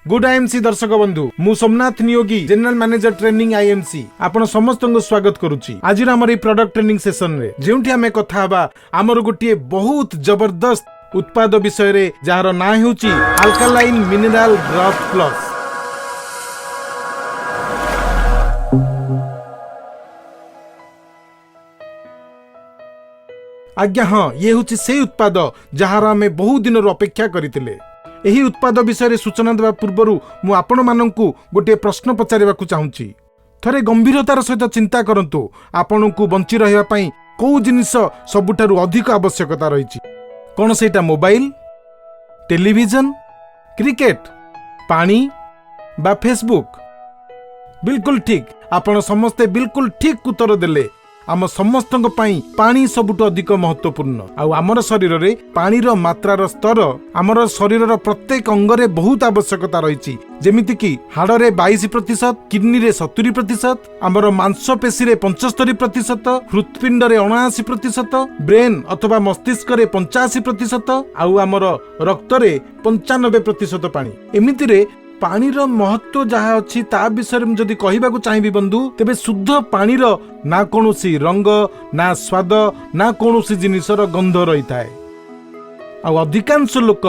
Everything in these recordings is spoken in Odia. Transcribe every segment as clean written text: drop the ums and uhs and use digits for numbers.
ଗୁଡ୍ ଆଇଏମସି ଦର୍ଶକ ବନ୍ଧୁ, ମୁଁ Somnath Niyogi, general manager training IMC, ଆପଣ ସମସ୍ତଙ୍କୁ ସ୍ୱାଗତ କରୁଛି ଆଜିର ଆମର ଏଇ ପ୍ରଡକ୍ଟ ଟ୍ରେନିଂ ସେସନରେ, ଯେଉଁଠି ଆମେ କଥା ହେବା ଆମର ଗୋଟିଏ ବହୁତ ଜବରଦସ୍ତ ଉତ୍ପାଦ ବିଷୟରେ, ଯାହାର ନାଁ ହେଉଛି ଆଲକାଲାଇନ୍ ମିନେରାଲ ଡ୍ରପ୍ ପ୍ଲସ୍। ଆଜ୍ଞା ହଁ, ଇଏ ହେଉଛି ସେଇ ଉତ୍ପାଦ ଯାହାର ଆମେ ବହୁ ଦିନରୁ ଅପେକ୍ଷା କରିଥିଲେ। ଏହି ଉତ୍ପାଦ ବିଷୟରେ ସୂଚନା ଦେବା ପୂର୍ବରୁ ମୁଁ ଆପଣମାନଙ୍କୁ ଗୋଟିଏ ପ୍ରଶ୍ନ ପଚାରିବାକୁ ଚାହୁଁଛି। ଥରେ ଗମ୍ଭୀରତାର ସହିତ ଚିନ୍ତା କରନ୍ତୁ, ଆପଣଙ୍କୁ ବଞ୍ଚି ରହିବା ପାଇଁ କୋଉ ଜିନିଷ ସବୁଠାରୁ ଅଧିକ ଆବଶ୍ୟକତା ରହିଛି? କ'ଣ ସେଇଟା ମୋବାଇଲ, ଟେଲିଭିଜନ, କ୍ରିକେଟ, ପାଣି ବା ଫେସବୁକ୍? ବିଲକୁଲ ଠିକ୍, ଆପଣ ସମସ୍ତେ ବିଲକୁଲ ଠିକ୍ ଉତ୍ତର ଦେଲେ। ଆମ ସମସ୍ତଙ୍କ ପାଇଁ ପାଣି ସବୁଠୁ ଅଧିକ ମହତ୍ୱପୂର୍ଣ୍ଣ। ଆଉ ଆମର ଶରୀରରେ ପାଣିର ମାତ୍ରାର ସ୍ତର ଆମର ଶରୀରର ପ୍ରତ୍ୟେକ ଅଙ୍ଗରେ ବହୁତ ଆବଶ୍ୟକତା ରହିଛି। ଯେମିତିକି ହାଡ଼ରେ 22%, କିଡନୀରେ 70%, ଆମର ମାଂସପେଶୀରେ 75%, ହୃତ୍ପିଣ୍ଡରେ 79%, ବ୍ରେନ୍ ଅଥବା ମସ୍ତିଷ୍କରେ 85% ଆଉ ଆମର ରକ୍ତରେ 95% ପାଣି। ଏମିତିରେ ପାଣିର ମହତ୍ଵ ଯାହା ଅଛି, ତା ବିଷୟରେ ମୁଁ ଯଦି କହିବାକୁ ଚାହିଁବି ବନ୍ଧୁ, ତେବେ ଶୁଦ୍ଧ ପାଣିର ନା କୌଣସି ରଙ୍ଗ, ନା ସ୍ୱାଦ, ନା କୌଣସି ଜିନିଷର ଗନ୍ଧ ରହିଥାଏ। ଆଉ ଅଧିକାଂଶ ଲୋକ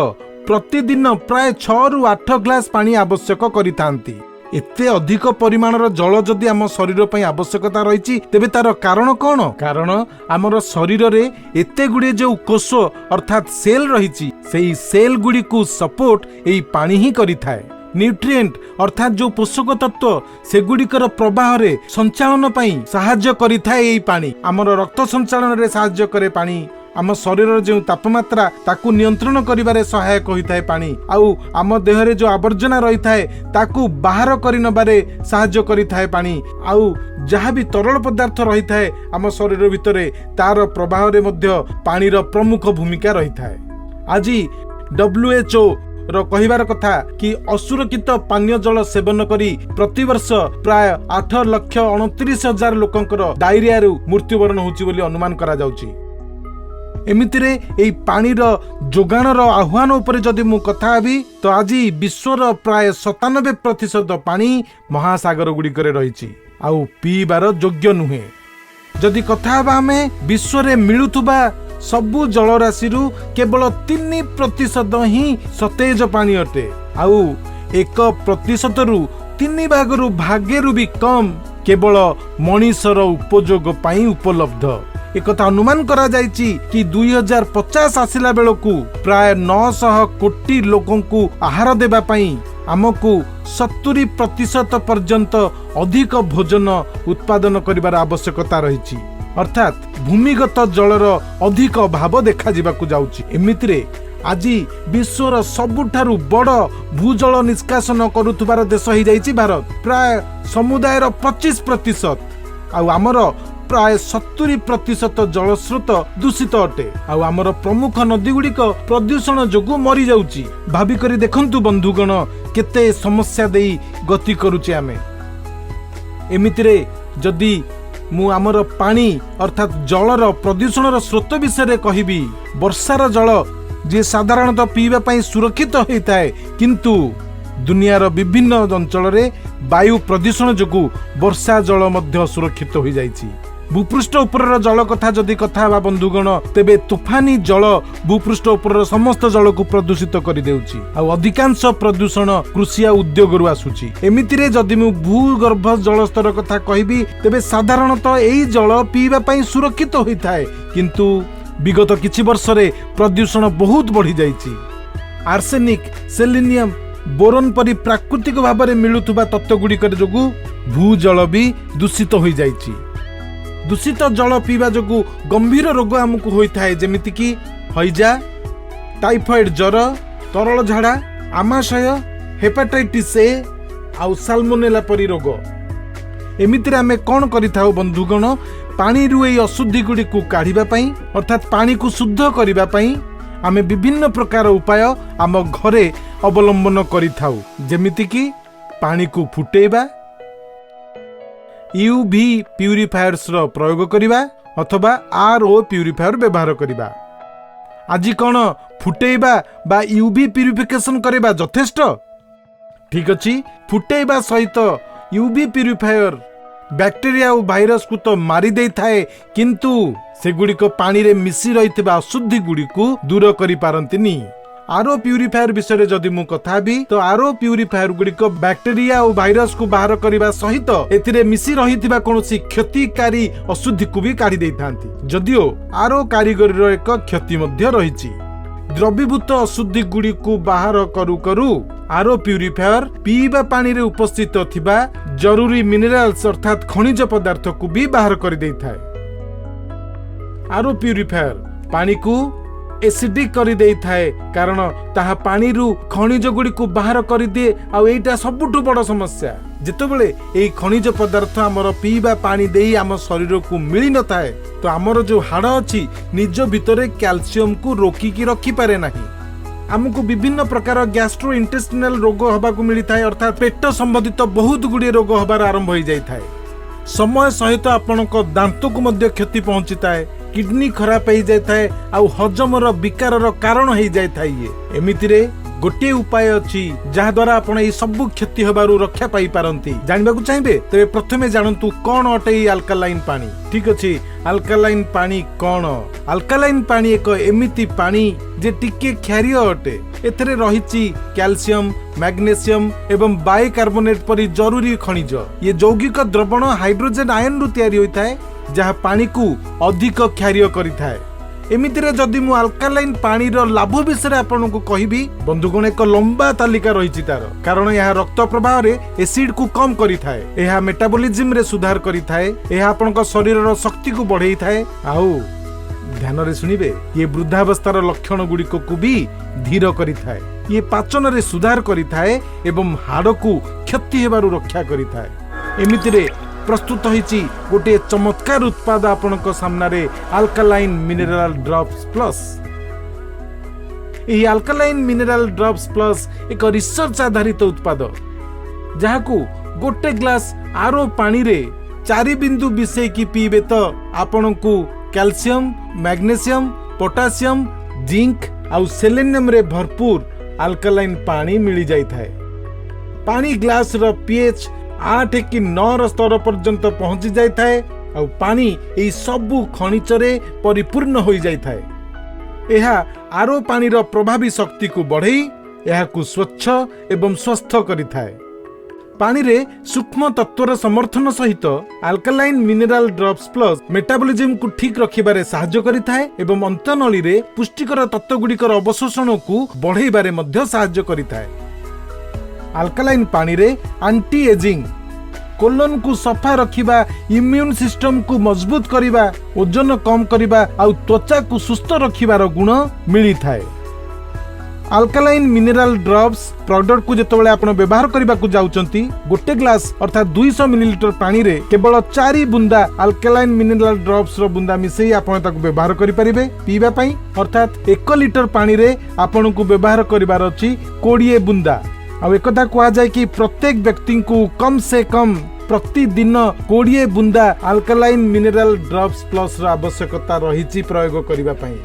ପ୍ରତିଦିନ ପ୍ରାୟ 6ରୁ 8 ଗ୍ଲାସ ପାଣି ଆବଶ୍ୟକ କରିଥାନ୍ତି। ଏତେ ଅଧିକ ପରିମାଣର ଜଳ ଯଦି ଆମ ଶରୀର ପାଇଁ ଆବଶ୍ୟକତା ରହିଛି, ତେବେ ତାର କାରଣ କ'ଣ? କାରଣ ଆମର ଶରୀରରେ ଏତେ ଗୁଡ଼ିଏ ଯେଉଁ କୋଷ ଅର୍ଥାତ୍ ସେଲ୍ ରହିଛି, ସେଇ ସେଲ୍ ଗୁଡ଼ିକୁ ସପୋର୍ଟ ଏଇ ପାଣି ହିଁ କରିଥାଏ। ନ୍ୟୁଟ୍ରିଏଣ୍ଟ ଅର୍ଥାତ୍ ଯେଉଁ ପୋଷକ ତତ୍ତ୍ୱ, ସେଗୁଡ଼ିକର ପ୍ରବାହରେ ସଞ୍ଚାଳନ ପାଇଁ ସାହାଯ୍ୟ କରିଥାଏ ଏଇ ପାଣି। ଆମର ରକ୍ତ ସଞ୍ଚାଳନରେ ସାହାଯ୍ୟ କରେ ପାଣି। ଆମ ଶରୀରର ଯେଉଁ ତାପମାତ୍ରା, ତାକୁ ନିୟନ୍ତ୍ରଣ କରିବାରେ ସହାୟକ ହୋଇଥାଏ ପାଣି। ଆଉ ଆମ ଦେହରେ ଯେଉଁ ଆବର୍ଜନା ରହିଥାଏ, ତାକୁ ବାହାର କରିନେବାରେ ସାହାଯ୍ୟ କରିଥାଏ ପାଣି। ଆଉ ଯାହା ବି ତରଳ ପଦାର୍ଥ ରହିଥାଏ ଆମ ଶରୀର ଭିତରେ, ତାର ପ୍ରବାହରେ ମଧ୍ୟ ପାଣିର ପ୍ରମୁଖ ଭୂମିକା ରହିଥାଏ। ଆଜି WHO ର କହିବାର କଥା କି ଅସୁରକ୍ଷିତ ପାନୀୟ ଜଳ ସେବନ କରି ପ୍ରତିବର୍ଷ ପ୍ରାୟ 8,29,000 ଲୋକଙ୍କର ଡାଇରିଆରୁ ମୃତ୍ୟୁବରଣ ହେଉଛି ବୋଲି ଅନୁମାନ କରାଯାଉଛି। ଏମିତିରେ ଏଇ ପାଣିର ଯୋଗାଣର ଆହ୍ୱାନ ଉପରେ ଯଦି ମୁଁ କଥା ହେବି, ତ ଆଜି ବିଶ୍ୱର ପ୍ରାୟ 97% ପାଣି ମହାସାଗର ଗୁଡ଼ିକରେ ରହିଛି ଆଉ ପିଇବାର ଯୋଗ୍ୟ ନୁହେଁ। ଯଦି କଥା ହେବା ଆମେ, ବିଶ୍ୱରେ ମିଳୁଥିବା ସବୁ ଜଳରାଶିରୁ କେବଳ 3% ହିଁ ସତେଜ ପାଣି ଅଟେ। ଆଉ 1%ରୁ ତିନି ଭାଗରୁ ଭାଗେରୁ ବି କମ୍ କେବଳ ମଣିଷର ଉପଯୋଗ ପାଇଁ ଉପଲବ୍ଧ। ଏକଥା ଅନୁମାନ କରାଯାଇଛି କି 2050 ଆସିଲା ବେଳକୁ ପ୍ରାୟ 900 କୋଟି ଲୋକଙ୍କୁ ଆହାର ଦେବା ପାଇଁ ଆମକୁ 70% ପର୍ଯ୍ୟନ୍ତ ଅଧିକ ଭୋଜନ ଉତ୍ପାଦନ କରିବାର ଆବଶ୍ୟକତା ରହିଛି। ଅର୍ଥାତ୍ ଭୂମିଗତ ଜଳର ଅଧିକ ଅଭାବ ଦେଖାଯିବାକୁ ଯାଉଛି। ଏମିତିରେ ଆଜି ବିଶ୍ୱର ସବୁଠାରୁ ବଡ଼ ଭୂଜଳ ନିଷ୍କାସନ କରୁଥିବାର ଦେଶ ହେଇଯାଇଛି ଭାରତ, ପ୍ରାୟ ସମୁଦାୟର 25%। ଆଉ ଆମର ପ୍ରାୟ 70% ଜଳସ୍ରୋତ ଦୂଷିତ ଅଟେ। ଆଉ ଆମର ପ୍ରମୁଖ ନଦୀ ଗୁଡ଼ିକ ପ୍ରଦୂଷଣ ଯୋଗୁଁ ମରିଯାଉଛି। ଭାବିକରି ଦେଖନ୍ତୁ ବନ୍ଧୁଗଣ, କେତେ ସମସ୍ୟା ଦେଇ ଗତି କରୁଛେ ଆମେ। ଏମିତିରେ ଯଦି ମୁଁ ଆମର ପାଣି ଅର୍ଥାତ୍ ଜଳର ପ୍ରଦୂଷଣର ସ୍ରୋତ ବିଷୟରେ କହିବି, ବର୍ଷାର ଜଳ ଯିଏ ସାଧାରଣତଃ ପିଇବା ପାଇଁ ସୁରକ୍ଷିତ ହୋଇଥାଏ, କିନ୍ତୁ ଦୁନିଆର ବିଭିନ୍ନ ଅଞ୍ଚଳରେ ବାୟୁ ପ୍ରଦୂଷଣ ଯୋଗୁଁ ବର୍ଷା ଜଳ ମଧ୍ୟ ଅସୁରକ୍ଷିତ ହୋଇଯାଇଛି। ଭୂପୃଷ୍ଠ ଉପରର ଜଳ କଥା ଯଦି କଥା ହେବା ବନ୍ଧୁଗଣ, ତେବେ ତୋଫାନି ଜଳ ଭୂପୃଷ୍ଠ ଉପରର ସମସ୍ତ ଜଳକୁ ପ୍ରଦୂଷିତ କରିଦେଉଛି। ଆଉ ଅଧିକାଂଶ ପ୍ରଦୂଷଣ କୃଷି ଆଉ ଉଦ୍ୟୋଗରୁ ଆସୁଛି। ଏମିତିରେ ଯଦି ମୁଁ ଭୂଗର୍ଭ ଜଳସ୍ତର କଥା କହିବି, ତେବେ ସାଧାରଣତଃ ଏଇ ଜଳ ପିଇବା ପାଇଁ ସୁରକ୍ଷିତ ହୋଇଥାଏ, କିନ୍ତୁ ବିଗତ କିଛି ବର୍ଷରେ ପ୍ରଦୂଷଣ ବହୁତ ବଢ଼ିଯାଇଛି। ଆର୍ସେନିକ୍, ସେଲିନିୟମ, ବୋରନ୍ ପରି ପ୍ରାକୃତିକ ଭାବରେ ମିଳୁଥିବା ତତ୍ତ୍ୱ ଗୁଡ଼ିକର ଯୋଗୁଁ ଭୂଜଳ ବି ଦୂଷିତ ହୋଇଯାଇଛି। ଦୂଷିତ ଜଳ ପିଇବା ଯୋଗୁଁ ଗମ୍ଭୀର ରୋଗ ଆମକୁ ହୋଇଥାଏ, ଯେମିତିକି ହଇଜା, ଟାଇଫଏଡ୍ ଜ୍ୱର, ତରଳ ଝାଡ଼ା, ଆମାଶୟ, ହେପାଟାଇଟିସ୍ ଏ ଆଉ ସାଲମୋନେଲା ପରି ରୋଗ। ଏମିତିରେ ଆମେ କ'ଣ କରିଥାଉ ବନ୍ଧୁଗଣ? ପାଣିରୁ ଏଇ ଅଶୁଦ୍ଧି ଗୁଡ଼ିକୁ କାଢ଼ିବା ପାଇଁ, ଅର୍ଥାତ୍ ପାଣିକୁ ଶୁଦ୍ଧ କରିବା ପାଇଁ ଆମେ ବିଭିନ୍ନ ପ୍ରକାର ଉପାୟ ଆମ ଘରେ ଅବଲମ୍ବନ କରିଥାଉ, ଯେମିତିକି ପାଣିକୁ ଫୁଟେଇବା, ୟୁଭି ପ୍ୟୁରିଫାୟର୍ସର ପ୍ରୟୋଗ କରିବା ଅଥବା ଆର୍ ଓ ପ୍ୟୁରିଫାୟର ବ୍ୟବହାର କରିବା। ଆଜି କ'ଣ ଫୁଟେଇବା ବା ୟୁଭି ପ୍ୟୁରିଫିକେସନ କରିବା ଯଥେଷ୍ଟ? ଠିକ୍ ଅଛି, ଫୁଟେଇବା ସହିତ ୟୁଭି ପ୍ୟୁରିଫାୟର ବ୍ୟାକ୍ଟେରିଆ ଆଉ ଭାଇରସକୁ ତ ମାରି ଦେଇଥାଏ, କିନ୍ତୁ ସେଗୁଡ଼ିକ ପାଣିରେ ମିଶି ରହିଥିବା ଅଶୁଦ୍ଧି ଗୁଡ଼ିକୁ ଦୂର କରିପାରନ୍ତିନି। ଆରୋ ପ୍ୟୁରିଫାୟର ବିଷୟରେ ଯଦି ମୁଁ କଥା ହେବି, ତ ଆରୋ ପ୍ୟୁରିଫାୟର ଗୁଡ଼ିକ ବ୍ୟାକ୍ଟେରିଆ ଆଉ ଭାଇରସକୁ ବାହାର କରିବା ସହିତ ଏଥିରେ ମିଶି ରହିଥିବା କୌଣସି କ୍ଷତିକାରୀ ଅଶୁଦ୍ଧିକୁ ବି କାଢି ଦେଇଥାନ୍ତି। ଯଦିଓ ଆରୋ କାରିଗରୀର ଏକ କ୍ଷତି ମଧ୍ୟ ରହିଛି। ଦ୍ରବୀଭୂତ ଅଶୁଦ୍ଧି ଗୁଡ଼ିକୁ ବାହାର କରୁ କରୁ ଆରୋ ପ୍ୟୁରିଫାୟର ପିଇବା ପାଣିରେ ଉପସ୍ଥିତ ଥିବା ଜରୁରୀ ମିନେରାଲ୍ସ ଅର୍ଥାତ୍ ଖଣିଜ ପଦାର୍ଥକୁ ବି ବାହାର କରିଦେଇଥାଏ। ଆରୋ ପ୍ୟୁରିଫାୟର ପାଣିକୁ ଏସିଡିକ୍ କରିଦେଇଥାଏ, କାରଣ ତାହା ପାଣିରୁ ଖଣିଜ ଗୁଡ଼ିକୁ ବାହାର କରିଦିଏ। ଆଉ ଏଇଟା ସବୁଠୁ ବଡ଼ ସମସ୍ୟା, ଯେତେବେଳେ ଏଇ ଖଣିଜ ପଦାର୍ଥ ଆମର ପିଇବା ପାଣି ଦେଇ ଆମ ଶରୀରକୁ ମିଳିନଥାଏ, ତ ଆମର ଯୋଉ ହାଡ଼ ଅଛି ନିଜ ଭିତରେ କ୍ୟାଲସିୟମକୁ ରୋକିକି ରଖିପାରେ ନାହିଁ। ଆମକୁ ବିଭିନ୍ନ ପ୍ରକାର ଗ୍ୟାଷ୍ଟ୍ରୋ ଇଣ୍ଟେଷ୍ଟିନାଲ ରୋଗ ହେବାକୁ ମିଳିଥାଏ, ଅର୍ଥାତ୍ ପେଟ ସମ୍ବନ୍ଧିତ ବହୁତ ଗୁଡ଼ିଏ ରୋଗ ହେବାର ଆରମ୍ଭ ହୋଇଯାଇଥାଏ। ସମୟ ସହିତ ଆପଣଙ୍କ ଦାନ୍ତକୁ ମଧ୍ୟ କ୍ଷତି ପହଞ୍ଚିଥାଏ, କିଡନୀ ଖରାପ ହେଇଯାଇଥାଏ ଆଉ ହଜମର ବିକାରର କାରଣ ହେଇଯାଇଥାଏ ଇଏ। ଏମିତିରେ ଗୋଟିଏ ଉପାୟ ଅଛି, ଯାହାଦ୍ୱାରା ଆପଣ ଏଇ ସବୁ କ୍ଷତି ହେବାରୁ ରକ୍ଷା ପାଇପାରନ୍ତି। ଜାଣିବାକୁ ଚାହିଁବେ? ତେବେ ପ୍ରଥମେ ଜାଣନ୍ତୁ କଣ ଅଟେ ଏଇ ଆଲକାଲାଇନ୍ ପାଣି। ଠିକ ଅଛି, ଆଲକାଲାଇନ୍ ପାଣି କଣ? ଆଲକାଲାଇନ୍ ପାଣି ଏକ ଏମିତି ପାଣି ଯେ ଟିକେ କ୍ଷାରୀୟ ଅଟେ। ଏଥିରେ ରହିଛି କ୍ୟାଲସିୟମ, ମ୍ୟାଗ୍ନେସିୟମ ଏବଂ ବାଇକାର୍ବୋନେଟ ପରି ଜରୁରୀ ଖଣିଜ। ଇଏ ଯୌଗିକ ଦ୍ରବଣ ହାଇଡ୍ରୋଜେନ ଆୟନରୁ ତିଆରି ହୋଇଥାଏ, ଯାହା ପାଣିକୁ ଅଧିକ କ୍ଷାରୀୟ କରିଥାଏ। ଏମିତିରେ ଯଦି ମୁଁ ଆଲକାଲାଇନ୍ ପାଣିର ଲାଭ ବିଷୟରେ ଆପଣଙ୍କୁ କହିବି, ବନ୍ଧୁଗଣ, ଏକ ଲମ୍ବା ତାଲିକା ରହିଛି ତାର। କାରଣ ଏହା ରକ୍ତ ପ୍ରବାହରେ ଏସିଡକୁ କମ କରିଥାଏ, ଏହା ମେଟାବୋଲିଜିମରେ ସୁଧାର କରିଥାଏ, ଏହା ଆପଣଙ୍କ ଶରୀରର ଶକ୍ତିକୁ ବଢେଇଥାଏ ଆଉ ଧ୍ୟାନରେ ଶୁଣିବେ, ଇଏ ବୃଦ୍ଧାବସ୍ଥାର ଲକ୍ଷଣ ଗୁଡ଼ିକକୁ ବି ଧୀର କରିଥାଏ। ଇଏ ପାଚନରେ ସୁଧାର କରିଥାଏ ଏବଂ ହାଡ଼କୁ କ୍ଷତି ହେବାରୁ ରକ୍ଷା କରିଥାଏ। ଏମିତିରେ ପ୍ରସ୍ତୁତ ହୋଇଛି ଗୋଟିଏ ଚମତ୍କାର ଉତ୍ପାଦ ଆପଣଙ୍କ ସାମ୍ନାରେ, ଆଲକାଲାଇନ୍ ମିନେରାଲ ଡ୍ରପ୍ସ ପ୍ଲସ୍। ଏହି ଆଲକାଲାଇନ୍ ମିନେରାଲ ଡ୍ରପ୍ସ ପ୍ଲସ୍ ଏକ ରିସର୍ଚ୍ଚ ଆଧାରିତ ଉତ୍ପାଦ, ଯାହାକୁ ଗୋଟେ ଗ୍ଲାସ ଆରୋ ପାଣିରେ 4 ବିନ୍ଦୁ ମିଶେଇକି ପିଇବେ ତ ଆପଣଙ୍କୁ କ୍ୟାଲସିୟମ, ମ୍ୟାଗ୍ନେସିୟମ, ପୋଟାସିୟମ, ଜିଙ୍କ ଆଉ ସେଲେନିୟମରେ ଭରପୁର ଆଲକାଲାଇନ୍ ପାଣି ମିଳିଯାଇଥାଏ। ପାଣି ଗ୍ଲାସର ପିଏଚ୍ 8 କି 9ର ସ୍ତର ପର୍ଯ୍ୟନ୍ତ ପହଞ୍ଚି ଯାଇଥାଏ ଆଉ ପାଣି ଏହି ସବୁ ଖଣିଜରେ ପରିପୂର୍ଣ୍ଣ ହୋଇଯାଇଥାଏ। ଏହା ଆରୋ ପାଣିର ପ୍ରଭାବୀ ଶକ୍ତିକୁ ବଢ଼େଇ ଏହାକୁ ସ୍ୱଚ୍ଛ ଏବଂ ସ୍ୱସ୍ଥ କରିଥାଏ। ପାଣିରେ ସୂକ୍ଷ୍ମ ତତ୍ତ୍ୱର ସମର୍ଥନ ସହିତ ଆଲକାଲାଇନ୍ ମିନେରାଲ ଡ୍ରପ୍ସ ପ୍ଲସ୍ ମେଟାବୋଲିଜିମକୁ ଠିକ୍ ରଖିବାରେ ସାହାଯ୍ୟ କରିଥାଏ ଏବଂ ଅନ୍ତନଳୀରେ ପୁଷ୍ଟିକର ତତ୍ତ୍ୱଗୁଡ଼ିକର ଅବଶୋଷଣକୁ ବଢ଼େଇବାରେ ମଧ୍ୟ ସାହାଯ୍ୟ କରିଥାଏ। ଆଲକାଲାଇନ୍ ପାଣିରେ ଆଣ୍ଟି ଏଜିଂ, କୋଲନକୁ ସଫା ରଖିବା, ଇମ୍ୟୁନ୍ ସିଷ୍ଟମକୁ ମଜବୁତ କରିବା, ଓଜନ କମ କରିବା ଆଉ ତ୍ୱଚାକୁ ସୁସ୍ଥ ରଖିବାର ଗୁଣ ମିଳିଥାଏ। ଆଲକାଲାଇନ୍ ମିନେରାଲ ଡ୍ରପ୍ସ ପ୍ରଡକ୍ଟକୁ ଯେତେବେଳେ ଆପଣ ବ୍ୟବହାର କରିବାକୁ ଯାଉଛନ୍ତି, ଗୋଟେ ଗ୍ଲାସ ଅର୍ଥାତ୍ 200 ମିଲିଲିଟର ପାଣିରେ କେବଳ 4 ବୁନ୍ଦା ଆଲକାଲାଇନ୍ ମିନେରାଲ ଡ୍ରପ୍ସର ବୁନ୍ଦା ମିଶେଇ ଆପଣ ତାକୁ ବ୍ୟବହାର କରିପାରିବେ ପିଇବା ପାଇଁ। ଅର୍ଥାତ୍ 1 ଲିଟର ପାଣିରେ ଆପଣଙ୍କୁ ବ୍ୟବହାର କରିବାର ଅଛି 20 ବୁନ୍ଦା। ଆଉ ଏକଥା କୁହାଯାଏ କି ପ୍ରତ୍ୟେକ ବ୍ୟକ୍ତିଙ୍କୁ କମ୍ ସେ କମ୍ ପ୍ରତିଦିନ 20 ବୁନ୍ଦା ଆଲକାଲାଇନ୍ ମିନେରାଲ ଡ୍ରପ୍ସ ପ୍ଲସ୍ର ଆବଶ୍ୟକତା ରହିଛି ପ୍ରୟୋଗ କରିବା ପାଇଁ।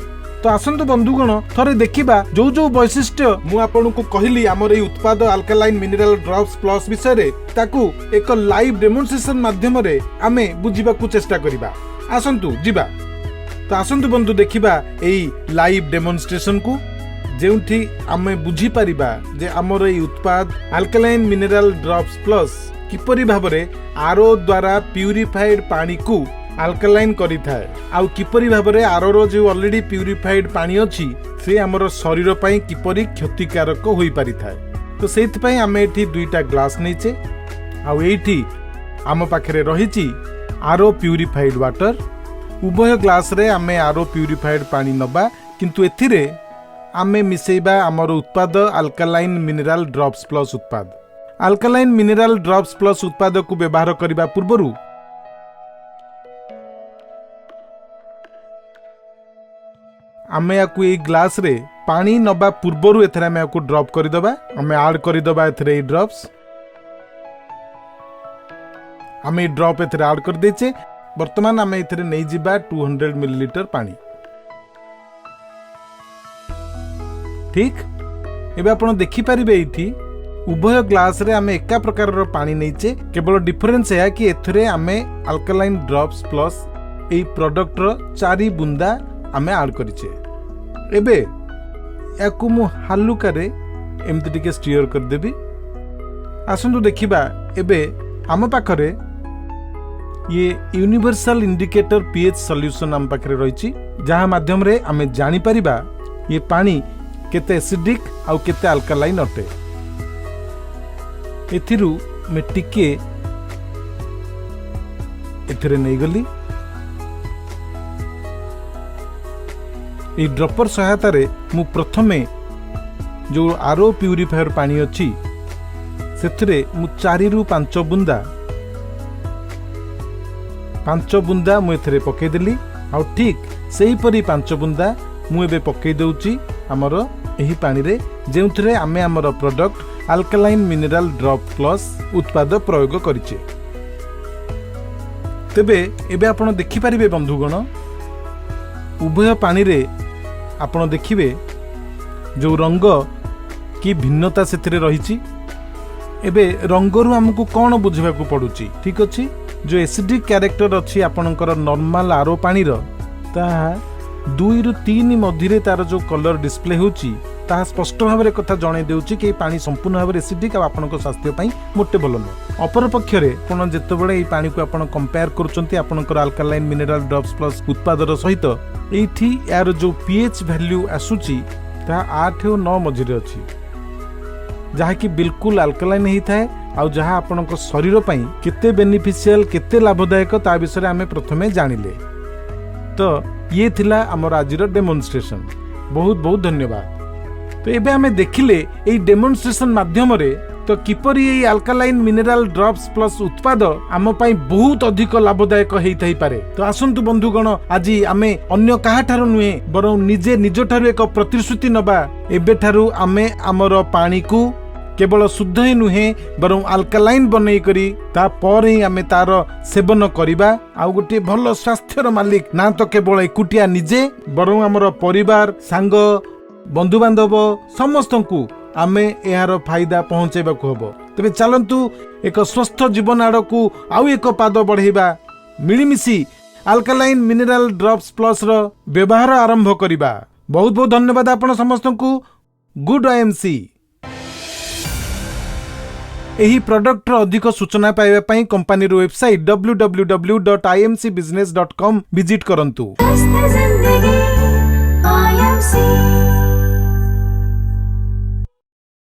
ତ ଆସନ୍ତୁ ବନ୍ଧୁଗଣ, ଥରେ ଦେଖିବା ଯୋଉ ଯୋଉ ବୈଶିଷ୍ଟ୍ୟ ମୁଁ ଆପଣଙ୍କୁ କହିଲି ଆମର ଏଇ ଉତ୍ପାଦ ଆଲକାଲାଇନ୍ ମିନେରାଲ ଡ୍ରପ୍ସ ପ୍ଲସ୍ ବିଷୟରେ, ତାକୁ ଏକ ଲାଇଭ୍ ଡେମୋନଷ୍ଟ୍ରେସନ ମାଧ୍ୟମରେ ଆମେ ବୁଝିବାକୁ ଚେଷ୍ଟା କରିବା। ଆସନ୍ତୁ ଯିବା। ତ ଆସନ୍ତୁ ବନ୍ଧୁ, ଦେଖିବା ଏଇ ଲାଇଭ୍ ଡେମୋନଷ୍ଟ୍ରେସନକୁ, ଯେଉଁଠି ଆମେ ବୁଝିପାରିବା ଯେ ଆମର ଏଇ ଉତ୍ପାଦ ଆଲକାଲାଇନ୍ ମିନେରାଲ ଡ୍ରପ୍ସ ପ୍ଲସ୍ କିପରି ଭାବରେ ଆରୋ ଦ୍ୱାରା ପ୍ୟୁରିଫାଇଡ୍ ପାଣିକୁ ଆଲକାଲାଇନ୍ କରିଥାଏ ଆଉ କିପରି ଭାବରେ ଆରୋର ଯେଉଁ ଅଲରେଡି ପ୍ୟୁରିଫାଇଡ୍ ପାଣି ଅଛି, ସେ ଆମର ଶରୀର ପାଇଁ କିପରି କ୍ଷତିକାରକ ହୋଇପାରିଥାଏ। ତ ସେଇଥିପାଇଁ ଆମେ ଏଠି ଦୁଇଟା ଗ୍ଲାସ୍ ନେଇଛେ ଆଉ ଏଇଠି ଆମ ପାଖରେ ରହିଛି ଆରୋ ପ୍ୟୁରିଫାଇଡ୍ ୱାଟର। ଉଭୟ ଗ୍ଲାସରେ ଆମେ ଆରୋ ପ୍ୟୁରିଫାଇଡ୍ ପାଣି ନେବା, କିନ୍ତୁ ଏଥିରେ ଆମେ ମିଶେଇବା ଆମର ଉତ୍ପାଦ ଆଲକାଲାଇନ୍ ମିନେରାଲ ଡ୍ରପ୍ସ ପ୍ଲସ୍ ଉତ୍ପାଦ। ଆଲକାଲାଇନ୍ ମିନେରାଲ ଡ୍ରପ୍ସ ପ୍ଲସ୍ ଉତ୍ପାଦକୁ ବ୍ୟବହାର କରିବା ପୂର୍ବରୁ ଆମେ ୟାକୁ ଏଇ ଗ୍ଲାସରେ ପାଣି ନେବା ପୂର୍ବରୁ ଏଥିରେ ଆମେ ୟାକୁ ଡ୍ରପ୍ କରିଦେବା। ଆମେ ଆଡ୍ କରିଦେବା ଏଥିରେ ଏଇ ଡ୍ରପ୍ସ। ଆମେ ଏଇ ଡ୍ରପ୍ ଏଥିରେ ଆଡ୍ କରିଦେଇଛେ। ବର୍ତ୍ତମାନ ଆମେ ଏଥିରେ ନେଇଯିବା 200 ମିଲିଲିଟର ପାଣି। ଠିକ୍ ଏବେ ଆପଣ ଦେଖିପାରିବେ ଏଇଠି ଉଭୟ ଗ୍ଲାସରେ ଆମେ ଏକା ପ୍ରକାରର ପାଣି ନେଇଛେ। କେବଳ ଡିଫରେନ୍ସ ଏହା କି ଏଥିରେ ଆମେ ଆଲକାଲାଇନ୍ ଡ୍ରପ୍ସ ପ୍ଲସ୍ ଏଇ ପ୍ରଡକ୍ଟର 4 ବୁନ୍ଦା ଆମେ ଆଡ୍ କରିଛେ। ଏବେ ୟାକୁ ମୁଁ ହାଲୁକାରେ ଏମିତି ଟିକେ ଷ୍ଟିଅର କରିଦେବି। ଆସନ୍ତୁ ଦେଖିବା, ଏବେ ଆମ ପାଖରେ ଇଏ ୟୁନିଭର୍ସାଲ ଇଣ୍ଡିକେଟର ପିଏଚ୍ ସଲ୍ୟୁସନ୍ ଆମ ପାଖରେ ରହିଛି, ଯାହା ମାଧ୍ୟମରେ ଆମେ ଜାଣିପାରିବା ଇଏ ପାଣି କେତେ ଏସିଡିକ୍ ଆଉ କେତେ ଆଲକାଲାଇନ୍ ଅଟେ। ଏଥିରୁ ମୁଁ ଟିକେ ଏଥିରେ ନେଇଗଲି। ଏଇ ଡ୍ରପର ସହାୟତାରେ ମୁଁ ପ୍ରଥମେ ଯେଉଁ ଆରୋ ପ୍ୟୁରିଫାୟର ପାଣି ଅଛି, ସେଥିରେ ମୁଁ 4ରୁ 5 ବୁନ୍ଦା, 5 ବୁନ୍ଦା ମୁଁ ଏଥିରେ ପକାଇଦେଲି। ଆଉ ଠିକ୍ ସେହିପରି 5 ବୁନ୍ଦା ମୁଁ ଏବେ ପକାଇ ଦେଉଛି ଆମର ଏହି ପାଣିରେ, ଯେଉଁଥିରେ ଆମେ ଆମର product alkaline mineral drop plus ଉତ୍ପାଦ ପ୍ରୟୋଗ କରିଛେ। ତେବେ ଏବେ ଆପଣ ଦେଖିପାରିବେ ବନ୍ଧୁଗଣ, ଉଭୟ ପାଣିରେ ଆପଣ ଦେଖିବେ ଯେଉଁ ରଙ୍ଗ କି ଭିନ୍ନତା ସେଥିରେ ରହିଛି। ଏବେ ରଙ୍ଗରୁ ଆମକୁ କ'ଣ ବୁଝିବାକୁ ପଡ଼ୁଛି? ଠିକ୍ ଅଛି, ଯେଉଁ ଏସିଡିକ୍ କ୍ୟାରେକ୍ଟର ଅଛି ଆପଣଙ୍କର ନର୍ମାଲ ଆରୋ ପାଣିର, ତାହା 2ରୁ 3 ମଧ୍ୟରେ ତାର ଯେଉଁ କଲର ଡିସପ୍ଲେ ହେଉଛି, ତାହା ସ୍ପଷ୍ଟ ଭାବରେ କଥା ଜଣାଇ ଦେଉଛି କି ଏଇ ପାଣି ସମ୍ପୂର୍ଣ୍ଣ ଭାବରେ ଏସିଡିକ୍ ଆଉ ଆପଣଙ୍କ ସ୍ୱାସ୍ଥ୍ୟ ପାଇଁ ମୋଟେ ଭଲ ନୁହଁ। ଅପରପକ୍ଷରେ ଆପଣ ଯେତେବେଳେ ଏଇ ପାଣିକୁ ଆପଣ କମ୍ପେୟାର କରୁଛନ୍ତି ଆପଣଙ୍କର ଆଲକାଲାଇନ୍ ମିନେରାଲ ଡ୍ରପ୍ସ ପ୍ଲସ୍ ଉତ୍ପାଦର ସହିତ, ଏଇଠି ଏହାର ଯେଉଁ ପିଏଚ୍ ଭ୍ୟାଲ୍ୟୁ ଆସୁଛି, ତାହା 8 ଓ 9 ମଝିରେ ଅଛି, ଯାହାକି ବିଲକୁଲ ଆଲକାଲାଇନ୍ ହେଇଥାଏ। ଆଉ ଯାହା ଆପଣଙ୍କ ଶରୀର ପାଇଁ କେତେ ବେନିଫିସିଆଲ, କେତେ ଲାଭଦାୟକ, ତା ବିଷୟରେ ଆମେ ପ୍ରଥମେ ଜାଣିଲେ। ତ ଇଏ ଥିଲା ଆମର ଆଜିର ଡେମନଷ୍ଟ୍ରେସନ। ବହୁତ ବହୁତ ଧନ୍ୟବାଦ। ତ ଏବେ ଆମେ ଦେଖିଲେ ଏଇ ଡେମନଷ୍ଟ୍ରେସନ ମାଧ୍ୟମରେ ତ କିପରି ଏଇ ଆଲକାଲାଇନ୍ ମିନେରାଲ ଡ୍ରପ୍ସ ପ୍ଲସ୍ ଉତ୍ପାଦ ଆମ ପାଇଁ ବହୁତ ଅଧିକ ଲାଭଦାୟକ ହେଇଥାଇପାରେ। ତ ଆସନ୍ତୁ ବନ୍ଧୁଗଣ, ଆଜି ଆମେ ଅନ୍ୟ କାହାଠାରୁ ନୁହେଁ, ବରଂ ନିଜେ ନିଜଠାରୁ ଏକ ପ୍ରତିଶ୍ରୁତି ନେବା। ଏବେଠାରୁ ଆମେ ଆମର ପାଣିକୁ କେବଳ ଶୁଦ୍ଧ ହିଁ ନୁହେଁ, ବରଂ ଆଲକାଲାଇନ୍ ବନେଇ କରି ତାପରେ ହିଁ ଆମେ ତାର ସେବନ କରିବା। ଆଉ ଗୋଟିଏ ଭଲ ସ୍ୱାସ୍ଥ୍ୟର ମାଲିକ ନା ତ କେବଳ ଏକୁଟିଆ ନିଜେ, ବରଂ ଆମର ପରିବାର, ସାଙ୍ଗ, ବନ୍ଧୁବାନ୍ଧବ ସମସ୍ତଙ୍କୁ ଆମେ ଏହାର ଫାଇଦା ପହଞ୍ଚାଇବାକୁ ହେବ। ତେବେ ଚାଲନ୍ତୁ, ଏକ ସ୍ୱସ୍ଥ ଜୀବନ ଆଡ଼କୁ ଆଉ ଏକ ପାଦ ବଢ଼େଇବା। ମିଳିମିଶି ଆଲକାଲାଇନ୍ ମିନେରାଲ ଡ୍ରପ୍ସ ପ୍ଲସ୍ର ବ୍ୟବହାର ଆରମ୍ଭ କରିବା। ବହୁତ ବହୁତ ଧନ୍ୟବାଦ ଆପଣ ସମସ୍ତଙ୍କୁ। Good IMC. ଏହି ପ୍ରଡକ୍ଟର ଅଧିକ ସୂଚନା ପାଇବା ପାଇଁ କମ୍ପାନୀର ୱେବସାଇଟ୍ www.imcbusiness.com visit କରନ୍ତୁ। स्वस्थ जिंदगी आईएमसी।